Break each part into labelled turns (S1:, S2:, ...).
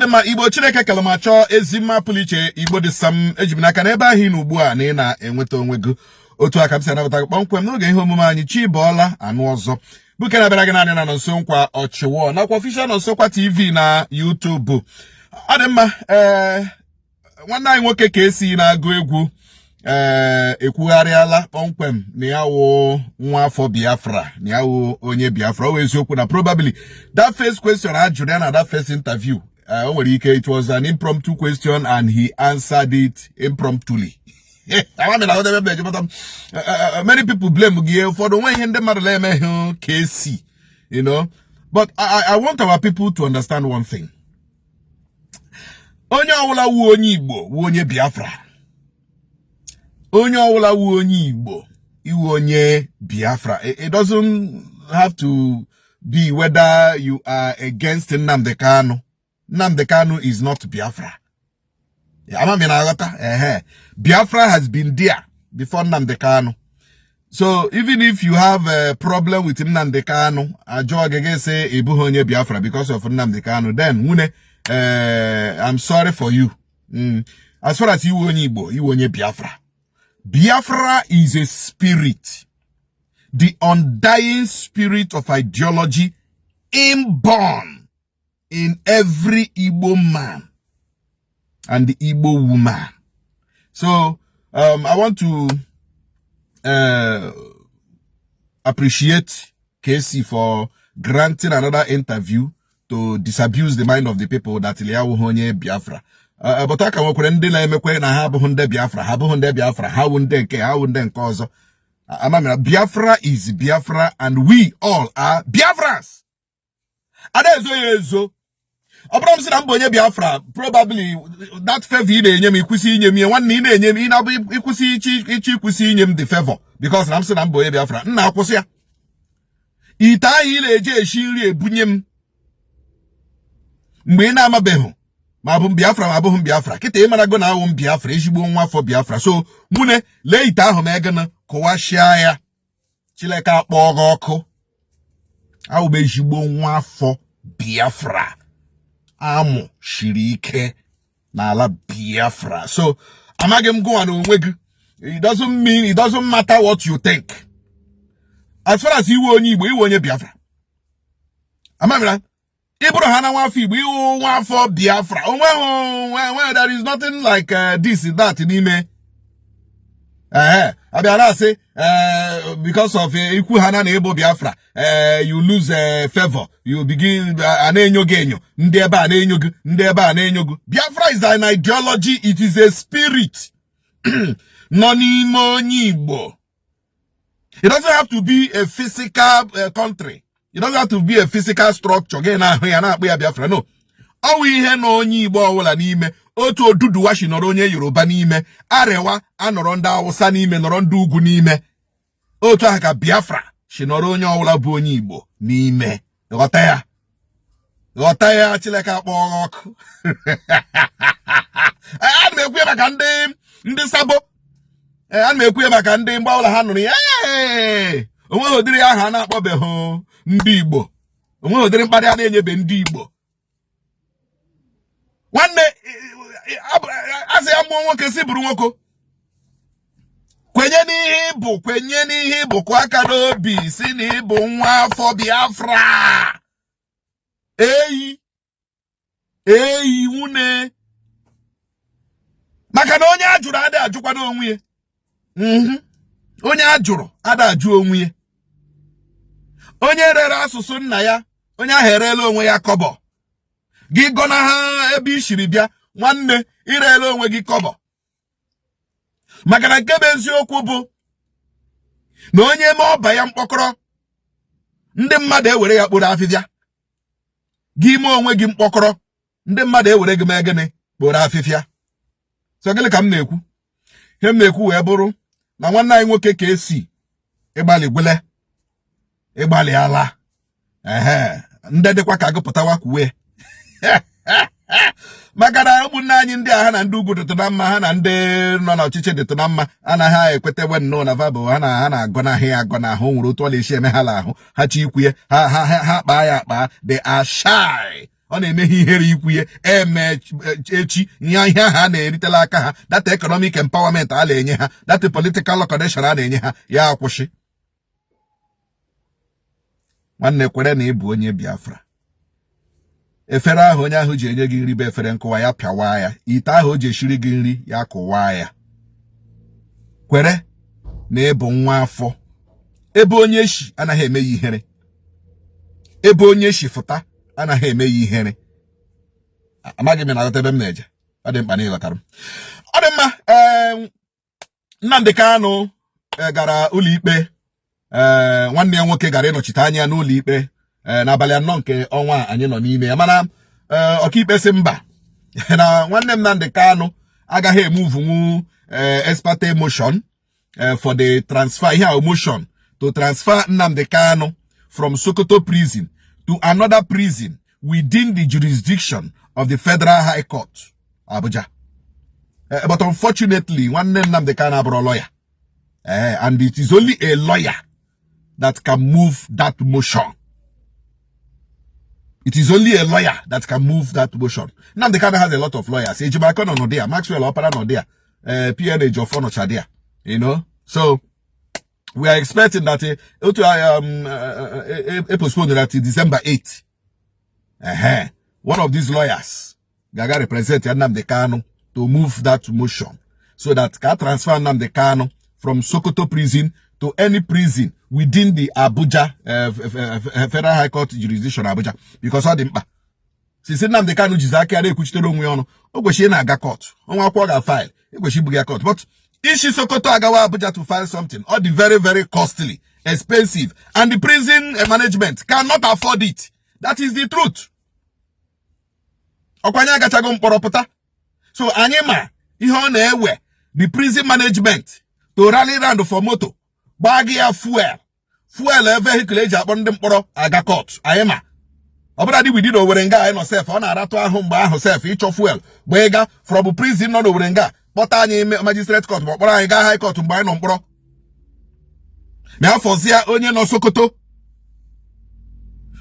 S1: Mma Igbo, Chineke kele ma chọọ ezi mma pụrụ iche. Igbo dị sam, eji m n'aka na ebe ahụ ị nọ ugbu a na ị na-enweta onwe gị otu aka m si anabata gị kpọmkwem n'oge ihe omume anyị Chi Bọọla Anụ Ọzọ, bụ nke na-abịara gị naanị na Nonso Nkwa Ọchịwọ nakwa official Nonso Nkwa TV na YouTube. Ọ dị mma. Ee, nwanne anyị nwoke ka esi na-agụ egwu, ee, ekwugharịala kpọmkwem na ya wụ nwa afọ Biafra, na ya wụ onye Biafra. Ọ wụ eziokwu na probably that first question a jụrụ ya na that first interview, o nwere ike it was an impromptu question and he answered it impromptuli. Many people blame gị, ụfọdụ nwe ihe ndị mmadụ na-emeghị ka esi, but I want our people to understand one thing: onye ọbụla wu onye Igbo wu onye Biafra. Onye ọbụla wu onye Igbo iwu onye Biafra. It doesn't have to be whether you are against Nnamdi Kanu. Nnamdi Kanu is not Biafra. Ama m na-aghọta. Ehe, Biafra has been there before Nnamdi Kanu. So even if you have a problem with Nnamdi Kanu, ajụọ gị, gị sị ị bụghị onye Biafra because of Nnamdi Kanu, then nwune, I'm sorry for you. As far as iwu onye Igbo, iwu onye Biafra. Biafra is a spirit, the undying spirit of ideology inborn in every Igbo man and the Igbo woman. So I want to appreciate Kcee for granting another interview to disabuse the mind of the people that ya awụghị onye Biafra. But aka nwekwara ndị na-emekwe na ha abụghị ndị Biafra, ha abụghị ndị Biafra, ha wụ ndị nke ha, wụ ndị nke ọzọ. Amamira, Biafra is Biafra and we all are Biafrans. Ada ezo ya ezo. Ọ bụrụ m sị na m bụ onye Biafra, probably that favor ị na-enye m, ịkwụsị inye m ihe. Nwanne, ị na-enye m, ị na-abụ ịkwụsị ichi ichi, ịkwụsị inye m the favor because na m sị na m bụ onye Biafra. M na-akwụsị ya. Ite ahụ ị na-eji esi nri ebunye m mgbe ị na-amabeghị ma bụ m Biafra ma abụghị m Biafra, kịta ị marago na awụ m Biafra, ezigbo nwa afọ Biafra. So nwune, lee ite ahụ ma egana kụwashịa ya, Chineke akpọọ gị ọkụ. Awụ m ezigbo nwa afọ Biafra, amụ shiri ike n'ala Biafra. So amaghị m gụnwa na onwe gị. It doesn't mean, it doesn't matter what you think. As far as iwe onye Igbo, iwe onye Biafra. Amamira ị bụrụ ha na nwafọ Igbo, iwu nwafọ Biafra. Onweghị, there is nothing like this, that n'ime. Ehe, abịa na-asị because of ikwu ha na ịbụ Biafra, you lose favor, you begin a na-enyo gị enyo, ndị ebe a na-enyo gị, ndị ebe a na-enyo gị. Biafra is an ideology, it is a spirit nọ n'ime onye Igbo. It doesn't have to be a physical country. It doesn't have to be a physical structure gị na-ahụ ya na-akpụ ya Biafra. No, ọ wụ ihe na onye Igbo ọbụla n'ime. Otu Oduduwa si nọrọ onye Yoruba n'ime, Arewa anọrọ ndị Awụsa n'ime, nọrọ ndị ugwu n'ime, otu ahụ ka Biafra si nọrọ onye ọbụla bụ onye Igbo n'ime. Ghọta ya, ghọta ya. Chineke akpọọ ọkụ. Ana m ekwu ya maka ndị sabo. Ee, ana m ekwu ya maka ndị mgbe ọbụla ha nụrụ ya. Ee, onweghị ụdịrị aha a na-akpọbeghị ndị Igbo, onweghị ụdịrị mkparị a na-enyebe ndị Igbo. Nwanne, asị ya mụọ nwoke si bụrụ nwoke, kwenye n'ihe ịbụ, kwenye n'ihe ịbụ, kụọ aka n'obi si na ịbụ nwa afọ Biafra. Eyi eyi nwune, maka na onye a jụrụ ada ajụkwana onwe ya. Onye a jụrụ ada ajụ onwe ya. Onye rere asụsụ nna ya, onye ahụ ereela onwe ya kọbọ. Gị gọnaha ebe i siri bịa, nwanne, ireela onwe gị kọbọ. Maka na nke bụ eziokwu bụ na onye mee ọba ya mkpọkọrọ, ndị mmadụ ewere ya kporo afịfịa. Gị mee onwe gị mkpọkọrọ, ndị mmadụ ewere gị mee gịnị? Kporo afịfịa. So gịnị ka m na-ekwu? Ihe m na-ekwu wee bụrụ na nwanne anyị nwoke ka esi ịgbalị gwele, ịgbalịala. Ehe, ndị dịkwa ka agụpụtawa kwuwe, maka na ụmụnne anyị ndị a, ha na ndị ugwu dịtụ na mma, ha na ndị nọ n'ọchịchị dịtụ na mma, anaghị ekwetewe nnọọ na vabụ ha na ha na-agọnahị ya agọnahụ. Nwere otu ọ na-esi eme ha n'ahụ ha chi ikwu ya, ha ha ha kpaa ya akpaa. They are shy. Ọ na-eme ha ihere ikwu ya. Eme echi ihe ihe ahụ a na-eritela aka ha, that economic empowerment a na-enye ha, that political connection a na-enye ha, ya akwụsị. Nwanne, kwere na ị bụ onye Biafra. Efere ahụ onye ahụ ji enye gị nri bụ efere nkụwa, ya pịawa ya. Ite ahụ o ji eshiri gị nri, ya kụwaa ya. Kwere na ịbụ nwa afọ. Ebe onye shi anaghị eme ya ihere, ebe onye shi fụta anaghị eme ya ihere. Amaghị m na aghọta ebe m na-eje. Ọ dị mkpa na ịghọtara m. Ọ dị mma. Ee, Nnamdi Kanu gara ụlọikpe. Ee, nwanne ya nwoke gara ịnọchite anya n'ụlọikpe n'abalị 4 nke ọnwa a anyị nọ n'ime ya, mana ọkaikpe si mba, na nwanne m Nnamdi Kanu agaghị emuvunwu ex parte motion for the transfer, ihe a motion to transfer Nnamdi Kanu from Sokoto prison to another prison within the jurisdiction of the Federal High Court, Abuja. But unfortunately, nwanne Nnamdi Kanu abụrụ lawyer. And it is only a lawyer that can move that motion. It is only a lawyer that can move that motion. Nnamdi Kanu has a lot of lawyers. Ejimakor nọ there, Maxwell Opara nọ there, PN Ejiofor nọcha there. So we are expecting that otu postpone that till December 8. One of these lawyers ga represent Nnamdi Kanu to move that motion so that can transfer Nnamdi Kanu from Sokoto prison to any prison within the Abuja Federal High Court jurisdiction, Abuja, because ọ dị mkpa. Sisi Nnamdi Kanu jizi aka ya na-ekwuchitere onwe ya ọnụ, o kwesịrị ị na-aga court. Ọnwa akwụkwọ ga file, ekwesịrị ibuga ya court, but ishi Sokoto agawa Abuja to file something, ọ dị very, very costly, expensive, and the prison management cannot afford it. That is the truth. Ọkwa anyị agachago mkpọrọ pụta, so anyị ma ihe ọ na-ewe the prison management to rally round for moto, gbaa gị ya fuel, fuel vehicle eji akpọ ndị mkpọrọ aga court. Anyị ma ọ bụla dị within Owerri nga anyị nọ sef, ọ na-aratụ ahụ mgbe ahụ sef ịchọ fuel gbaa ga from prison nọ n'Owerri nga kpọta anyị magistrate court ma ọ kpọrọ anyị gaa high court mgbe anyị nọ mkpọrọ. Ma afọzie onye nọ Sokoto,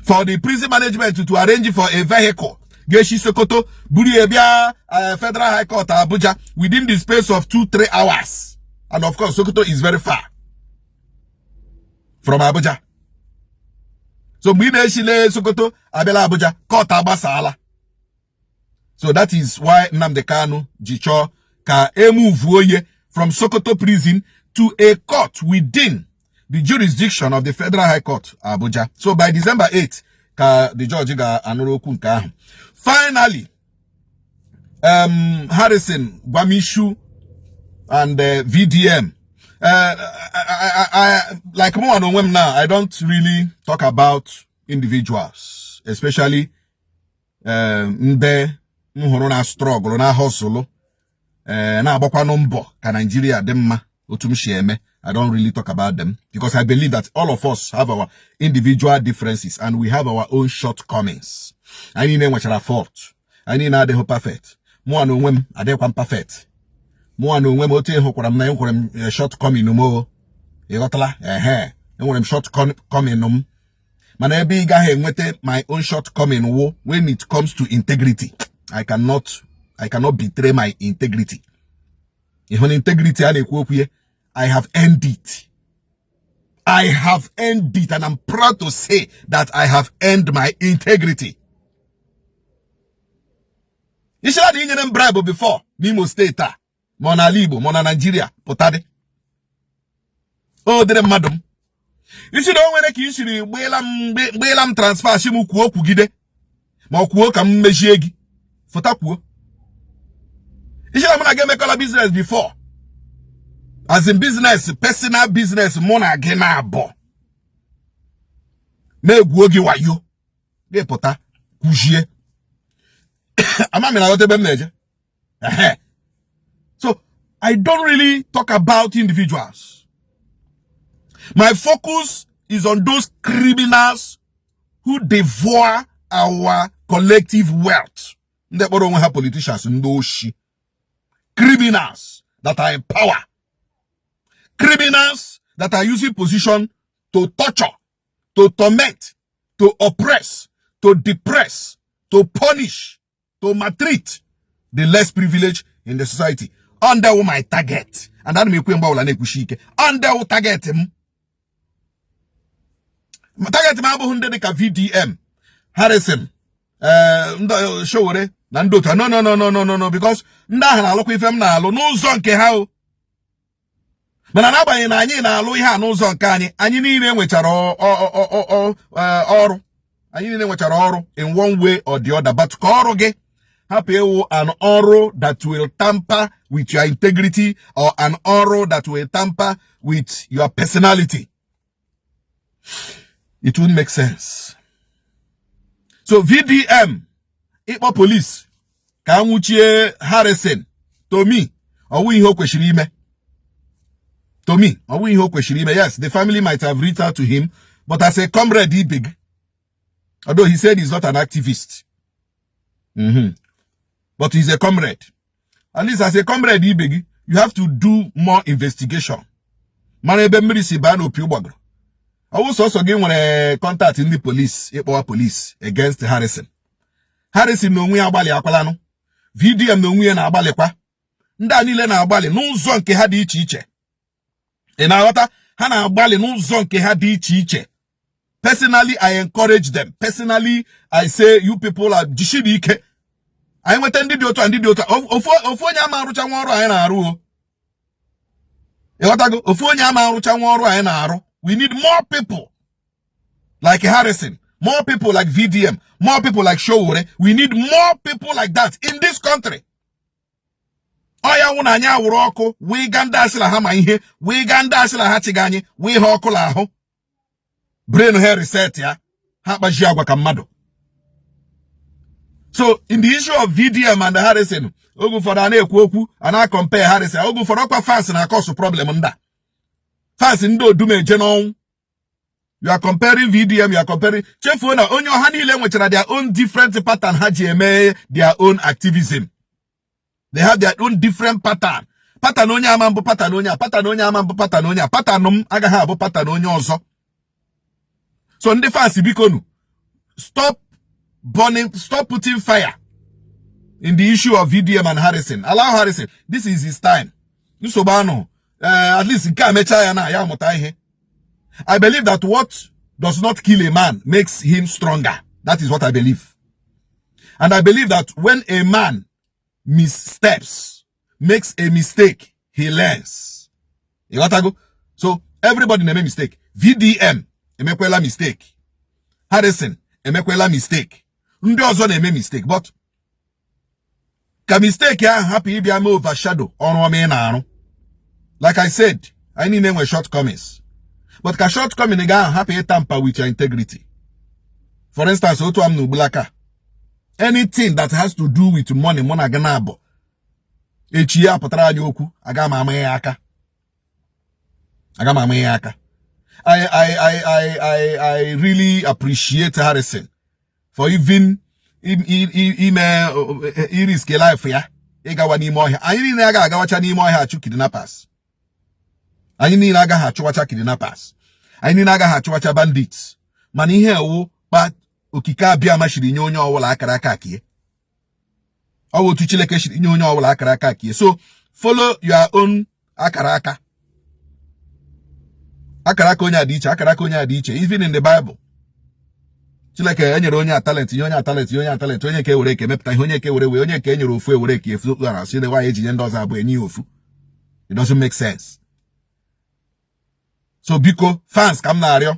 S1: for the prison management to arrange for a vehicle ga-esi Sokoto buru ya bịa Federal High Court, Abuja, within the space of 2-3 hours. And of course, Sokoto is very far from Abuja, so mgbe ị na-eshile Sokoto abịala Abuja, court agbasala. So that is why Nnamdi Kanu ji chọọ ka emuvuo ye from Sokoto prison to a court within the jurisdiction of the Federal High Court, Abuja. So by December 8 ka the judge ga-anụrụ okwu nke ahụ. Finally, Harrison Gwamishu and VDM. I, like mụ na onwe m now, I don't really talk about individuals, especially ndị m hụrụ na struggle, na hustle, na-agbakwanụ mbọ ka Nigeria dị mma otu m si eme. I don't really talk about them because I believe that all of us have our individual differences and we have our own shortcomings. Anyị niile nwechara fault. Anyị niile adịghị perfect. Mụnwa na onwe m adịghịkwa m perfect. Mụnwa na onwe m, otu ịhụkwara m na enwere m shortcoming m o. Ịghọtala? Ehe, enwere m shortcoming m, mana ebe ị gaghị enweta my own shortcoming wo when it comes to integrity. I cannot betray my integrity. Ịhụ na integrity a na-ekwu okwu ya, I have earned it. I have earned it, and I'm proud to say that I have earned my integrity. Ishara na inyere m bribe before n'Imo Steeti a, ma ọ n'ala Igbo, ma ọ na Nigeria, pụtadị o dịrị mmadụ m isi na o nwere ka i siri gbeela m transfer, shi m kwuo kwugide ma ọ kwuo ka m mechie gị, fụta kwuo. Isi na mụ na gị emekọla business before, as in business, personal business, mụ na gị na-abọ na-egwuo gị wayo, gị pụta kwuchie. Ama m na aghọta ebe m na-eje. Ehe. So I don't really talk about individuals. My focus is on those criminals who devour our collective wealth. Ndị kpọrọ onwe ha politicians, ndị oshi, criminals that are in power, criminals that are using position to torture, to torment, to oppress, to depress, to punish, to maltreat the less privileged in the society. Under my target, and ana m ekwe mgbe ọbụla na-ekwuchi ike, under target m, target m abụghị ndị dịka VDM, Harrison, ndị Sowore na ndị otu. No, no, no, no, no, no, no, because ndị ahụ na-alụkwa ife m na-alụ n'ụzọ nke ha o. Mana n'agbanyeghị na anyị na-alụ ihe a n'ụzọ nke anyị, anyị niile nwechara ọrụ, anyị niile nwechara ọrụ in one way or the other. But ka ọrụ gị hapụ ịwụ an ọrụ that will tamper with your integrity or an ọrụ that will tamper with your personality, it won't make sense. So VDM ịkpọ police ka anwụchie Harrison, to me, ọwụ ihe o kwesịrị ime. To me, ọwụ ihe o kwesịrị ime. Yes, the family might have reached out to him, but as a comrade ibe gị, although he said he's not an activist, but he's a comrade, at least as a comrade ibe gị, you have to do more investigation, mara ebe mmiri si baa n'opi ụgbọgụrụ. Ọwụ sọsọ gị nwere contact ndị police ịkpọwa police against Harrison? Harrison na onwe ya agbalị akwalanụ, VDM na onwe ya na-agbalịkwa. Ndị a niile na-agbalị n'ụzọ nke ha dị iche iche. Ị na-aghọta? Ha na-agbalị n'ụzọ nke ha dị iche iche. Personally, I encourage them. Personally, I say you people are jisiri ike. Anyị nweta ndị dị otu a, ndị dị otu a, ofu onye ama arụcha nwa ọrụ anyị na-arụ o. Ịghọtago? Ofu onye ama arụcha nwa ọrụ anyị na-arụ. We need more people like Harrison, more people like VDM, more people like Sowore. We need more people like that in this country. Ọ ya nwụ na anyị awụrụ ọkụ wee gaa ndị asịla ha ma ihe, wee gaa ndị asịla ha chịga anyị, wee ha ọkụ l'ahụ, brain ha reset ya, ha kpaji agwa ka mmadụ. So in the issue of VDM and Harrison, oge ụfọdụ a na-ekwu okwu, a na-compare Harrison. Oge ụfọdụ ọkwa fans na-acause problem. Ndị a fans ndị odumeje n'ọnwụ. You are comparing VDM, you are comparing, chefuo na onye ọha niile nwechara their own different pattern ha ji eme their own activism. They have their own different pattern. Pattern onye ama mbụ pattern onye a, pattern onye ama mbụ pattern onye a, pattern m agaghị abụ pattern onye ọzọ. So ndị fans, bikonu, stop burning, stop putting fire in the issue of VDM and Harrison. Allow Harrison. This is his time. Nsogbu anụ, at least nke a mechaa ya na ya amụta ihe. I believe that what does not kill a man makes him stronger. That is what I believe. And I believe that when a man missteps, makes a mistake, he learns. You got to go? So everybody na-eme mistake. VDM emekwela mistake. Harrison emekwela mistake. Ndị ọzọ na-eme mistake, but ka mistake ahụ hapụ ịbịa mee overshadow ọrụ ọma ị na-arụ. Like I said, anyị niile nwe shortcomings. But ka shortcoming gị ahụ hapụ ịtamper with your integrity. For instance, otu am na ugbulaka, anything that has to do with money, mụ na gị na-abụ echi ya pụtara anyị okwu, aga m ama ya aka, aga m ama ya aka. I really appreciate Harrison for even ime irisk life ya ịgawa n'ime ọhịa. Anyị niile agaghị agawacha n'ime ọhịa achụ kidnappers. Anyị niile agaghị achụwacha kidnappers. Anyị niile agaghị achụwacha bandits. Mana ihe ewu kpa okike abịa machiri nye onye ọbụla akara aka kie. Ọ bụ otu Chineke siri nye onye ọbụla akara aka kie. So follow your own akara aka. Akara aka onye a dị iche, akara aka onye a dị iche. Even in the Bible, Chineke enyere onye a talent, nye onye a talent, nye onye a talent, onye nke were eke mepụta ihe, onye nke were wee, onye nke enyere ofu ewere eke efu na asị na nwaanyị eji nye ndị ọzọ abụọ, enye ya ofu. It doesn't make sense. So biko, fans ka m na-arịọ,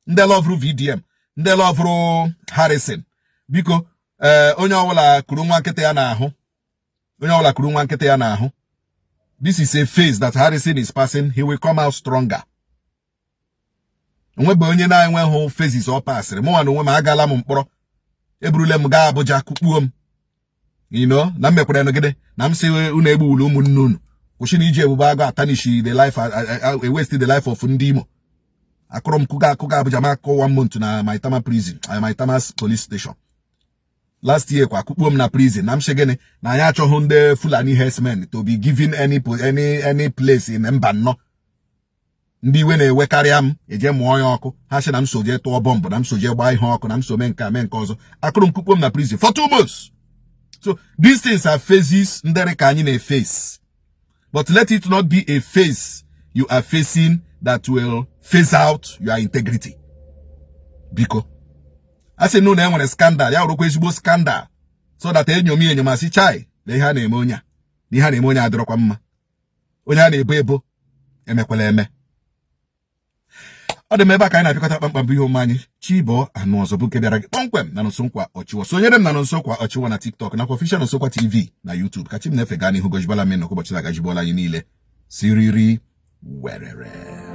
S1: ndị loverụ VDM, ndị loverụ Harrison, biko, ee, onye ọbụla kuru nwa nkịta ya n'ahụ, onye ọbụla kuru nwa nkịta ya n'ahụ. This is a phase that Harrison is passing. He will come out stronger. Onwebe onye na-enweghị phases ọ pasịrị. Mụnwa na onwe m agala m mkpọrọ, eburule m gaa Abuja, kụkpuo m na m mekwara nọgide na m si unu egbuwulu ụmụnne unu, kwụsị na iji ebube agụ atarnish the life, waste the life of ndị Imo. Akụrụ m kụga akụga Abuja, ma akụ one month na Maitama prison, Maitama police station. Last year kwa, akụkpuo m na prison na m sị gịnị na anyị achọghị ndị Fulani herdsmen to be given any place in Mbano. Ndị iwe na-ewe karịa m eje mụọ ya ọkụ. Ha sị na m so jee tụọ bọmbụ, na m so jee gbaa ihe ọkụ, na m so mee nke a, mee nke ọzọ. Akụrụ m kukpo m na prison for 2 months. So these things are phases ndị ka anyị na-eface, but let it not be a phase you are facing that will phase out your integrity. Biko, a sị na e nwere scandal, ya wụrụkwa ezigbo scandal, so that enyomi enyomasị chai na ihe a na-eme onye a, na ihe a na-eme onye adịrọkwa mma, onye a na-ebo ebo emekwala eme. Ọ dị m ebe a ka anyị na-apịakọta kpamkpam bụ ihe omume anyị. Chibọ anụ ọzọ bụ nke bịara gị kpọmkwem na Nonso Nkwa Ọchịwọ. Sonyere m na Nonso Nkwa Ọchịwọ na TikTok nakwa official Nonso Nkwa TV na YouTube. Ka chi m na-efe gaa n'ihu gọjibala m n'ụbọchị na-agajibọla anyị niile siriri werere.